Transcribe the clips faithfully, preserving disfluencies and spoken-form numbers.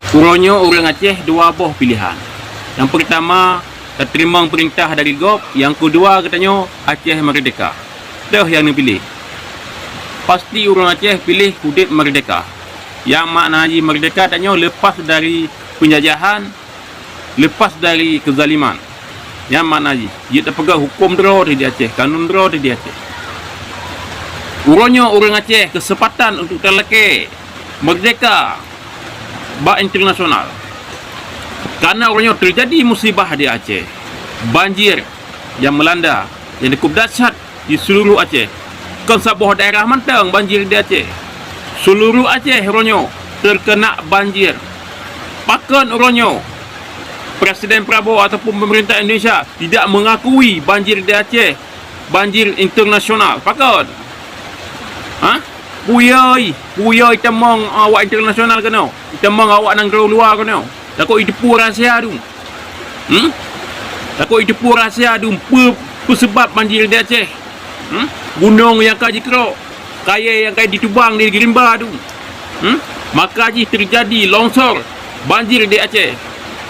Uroe nyoe ureuëng Aceh dua boh piléhan. Nyang peurtama, tateurimong peurintah dari gob, nyang keudua geutanyoe Aceh meurdehka. Deuh nyang neupiléh. Pasti ureuëng Aceh piléh udeb meurdehka. Nyang makna jih meurdehka tanyoe leupah dari peunjajahan, leupah dari keuzaliman. Nyan makna jih, jeuet tapeugah huköm droe di Aceh, kanun droe di Aceh. Uroe nyoe ureuëng Aceh keuseumpatan untuk talakée meurdehka bak internasional. Karena uroe nyoe teujadi musibah di Aceh, banjir nyang meulanda, nyang cukup dahsyat di seuluruh Aceh. Kon saboh daerah mantong banjir di Aceh. Seuluruh Aceh uroe nyoe teukena banjir. Pakon uroe nyoe Presiden Prabowo ataupun pemerintah Indonesia tidak mengakui banjir di Aceh banjir internasional? Pakon? Ha? Puyoi, puyoi tamong awak internasional keunoe. Tamong awak nanggroe luwa keunoe. Takot jiteupeue rahsia dum. Hmm? Takot jiteupeue rahsia dum peue, peue seubab banjir di Aceh. Hmm? Gunong nyang ka jikrok, kayée nyang ka jitubang di Gerimba dum. Hmm? Maka jih teujadi longsor, banjir di Aceh.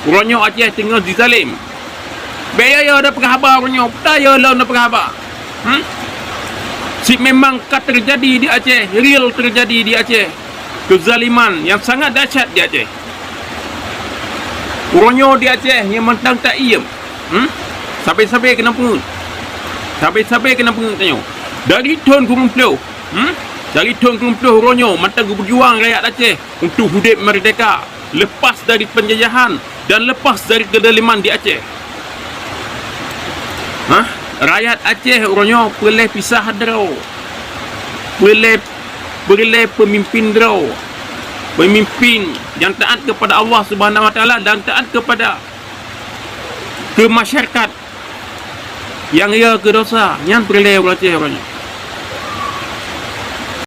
Uroe nyoe Aceh teungoh jizalem. Bék yo-yo tapeugah haba uroe nyoe, peue ta yo lom tapeugah haba. Hmm? Cit memang ka teujadi di Aceh, real teujadi di Aceh. Keuzaliman nyang sangat dahsyat di Aceh. Uroe nyoe di Aceh nyang mantong taiem. Hmm? Sabe-sabe keuneuk peungeut. Sabe-sabe keuneuk peungeut tanyoe. Dari thon kureueng ploh, hmm? Dari thon kureueng ploh uroe nyoe mantong geupeujuang rakyat Aceh untuk udeb meurdehka, leupah dari peunjajahan dan leupah dari keuzaliman di Aceh. Hah? Rakyat Aceh uroe nyoe peureulée pisah droe. Peureulée, peureulée peumimpin droe. Peumimpin nyang taát keupada Allah Subhanahu Wa Taala dan taát keupada, keu masyarakat nyang yo keu dosa, nyan peureulée ureuëng Aceh uroe nyoe.